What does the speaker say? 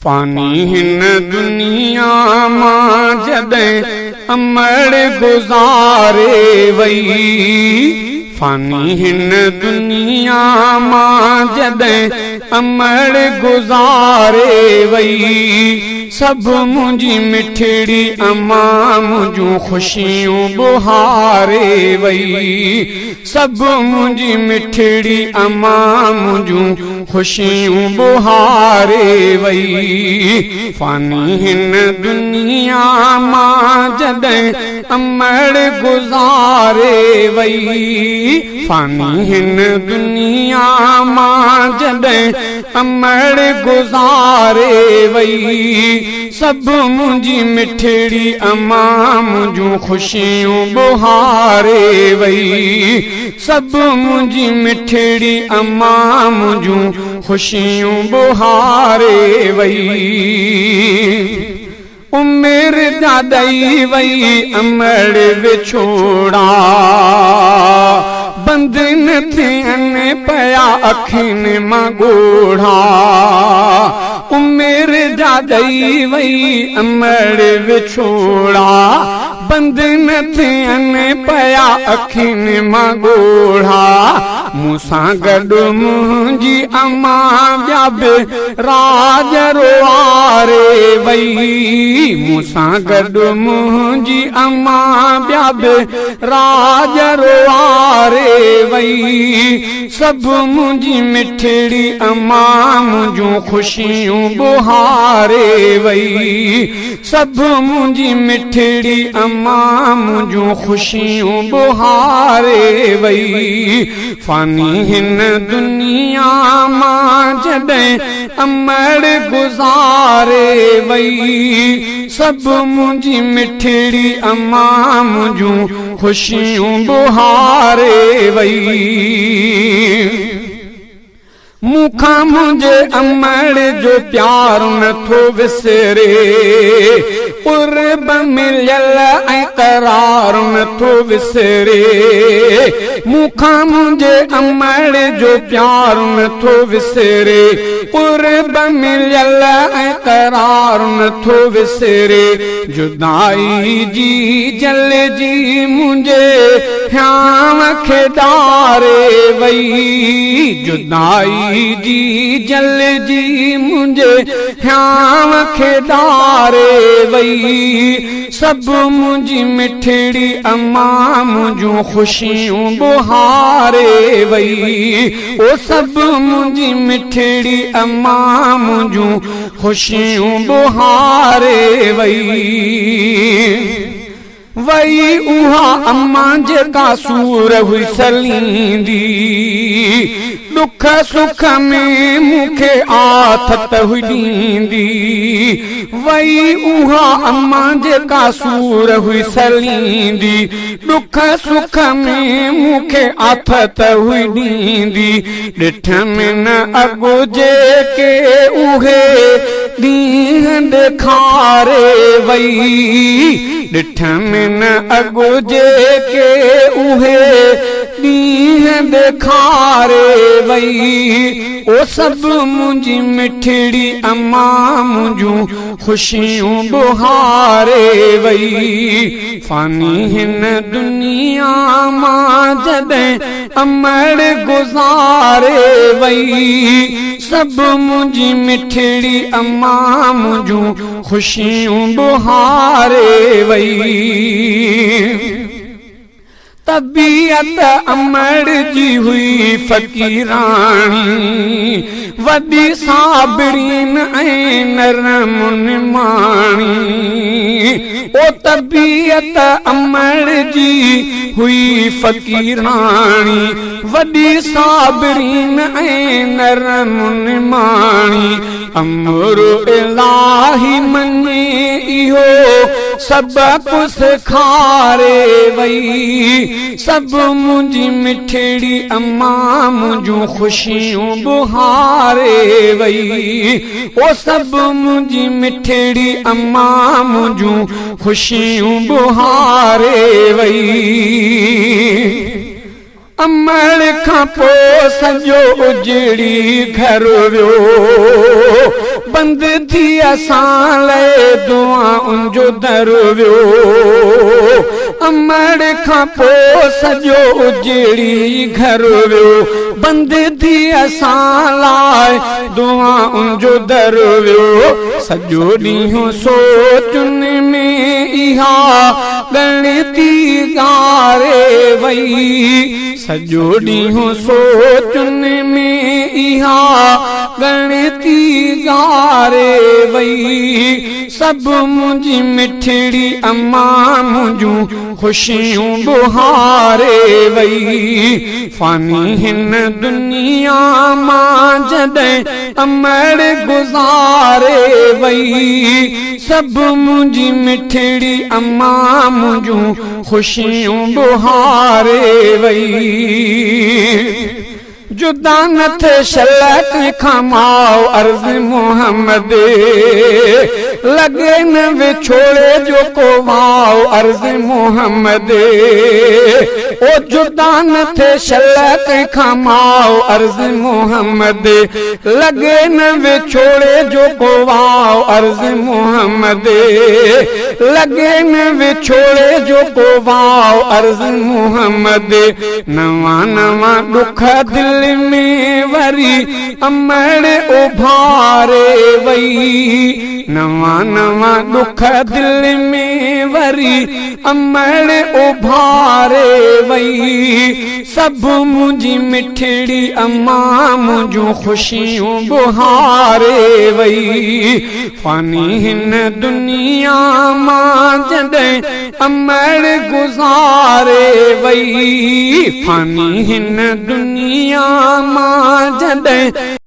فاني هن دنيا مان جڏهن امڙ گذاري وئي. فاني هن دنيا مان جڏهن امڙ گذاري وئي. سڀ منهنجي مٺڙي امان منهنجون خوشيون ٻهاري وئي. سڀ منهنجي مٺڙي امان منهنجون خوشيون ٻهاري وئي. فاني هن دنيا مان جڏهن امڙ گذاري وئي. فاني هن دنيا مان جڏهن امڙ گذاري وئي. سڀ منهنجي مٺڙي امان منهنجون خوشيون ٻهاري وئي. سڀ منهنجي مٺڙي امان منهنجون خوشيون ٻهاري وئي. عمر جا ڏئي وئي امڙ وڇوڙا. بند نه ٿين پيا اکين مان ڳوڙها. عمر جا ڏئي وئي امڙ وڇوڙا. بند نه ٿين پيا اکين مان ڳوڙها. مون سان گڏ منهنجي امان ٻيا به راڄ روئاري وئي. مون سان گڏ منهنجي امان ٻيا به راڄ روئاري وئي. سڀ منهنجي مٺڙي امان منهنجون خوشيون ٻهاري وئي. سڀ منهنجي مٺڙي امان منهنجون خوشيون ٻهاري وئي. فاني هن دنيا مان جڏهن امڙ گذاري وئي. سڀ منهنجي مٺڙي امان منهنجون خوشيون ٻهاري وئي. مون کان منهنجي امڙ جو پيار نٿو وسري. قرب مليل ۽ قرار نٿو وسري. مون کان منهنجي امڙ جو پيار نٿو وسري. قرب مليل ۽ قرار نٿو وسري. جدائي جي جل جي منهنجي هيانء کي ڏاري وئي. جدائي جي جل جي منهنجي هيانء کي ڏاري وئي. سڀ منهنجي مٺڙي امان منهنجون خوشيون ٻهاري وئي. او سڀ منهنجي مٺڙي امان منهنجون خوشيون ٻهاري وئي. وئي اها امان جيڪا سور هئي سليندي. ڏک سک ۾ مون کي آٿت هئي ڏيندي. وئي اها امان جيڪا سور هئي سليندي. ڏک سک ۾ مون کي آٿت هئي ڏيندي. ڏٺم نه اڳ جيڪي اهي ڏينهن ڏيکاري وئي. ڏٺم نه اڳ جيڪي اهي ڏينهن ڏيکاري وئي. او سڀ منهنجي مٺڙي امان منهنجون خوشيون ٻهاري وئي. فاني هن دنيا مان جڏهن امڙ گذاري وئي. سڀ منهنجي مٺڙي امان منهنجون خوشيون ٻهاري وئي. طبيعت امڙ جي هئي فقيراڻي. وڏي صابرين ۽ نرم نماڻي. او طبيعت امڙ جي هئي فقيراڻي. وڏي صابرين ۽ نرم نماڻي. امر الاهي مڃي اهو سبق سيکاري وئي. سڀ منهنجي مٺڙي امان منهنجون خوشيون ٻهاري وئي. او سڀ منهنجي مٺڙي امان منهنجون خوشيون ٻهاري وئي. امڙ کان پوء سڄو اجڙي گهر ويو. بند ٿي اسان لئه دعائن جو در ويو. امڙ کان پوء سڄو اجڙي گهر ويو. بند ٿي اسان لاء دعائن جو در ويو. سڄو ڏينهن سوچن ۾ اها ڳڻتي ڳاري وئي. سڄو ڏينهن سوچن ۾ اها ڳڻتي ڳاري وئي. سڀ منهنجي مٺڙي امان منهنجون خوشيون ٻهاري وئي. فاني هن دنيا مان جڏهن امڙ گذاري وئي. سڀ منهنجي مٺڙي امان منهنجون خوشيون ٻهاري وئي. جدا نه ٿئي شل ڪنهن کان ماء عرض محمد. لڳي نه وڇوڙي جو ڪو واء عرض محمد. او جدا نه ٿئي شل ڪنهن کان ماء عرض محمد. لڳي نه وڇوڙي جو ڪو واء عرض محمد. لڳي نه وڇوڙي جو ڪو واء عرض محمد. نوان نوان ڏک دل ۾ وري امڙ اڀاري وئي. نوان نوان ڏک دل ۾ وري امڙ اڀاري وئي. سڀ منهنجي مٺڙي امان منهنجون خوشيون ٻهاري وئي. فاني هن دنيا مان جڏهن امڙ گذاري وئي. فاني هن دنيا مان جڏهن.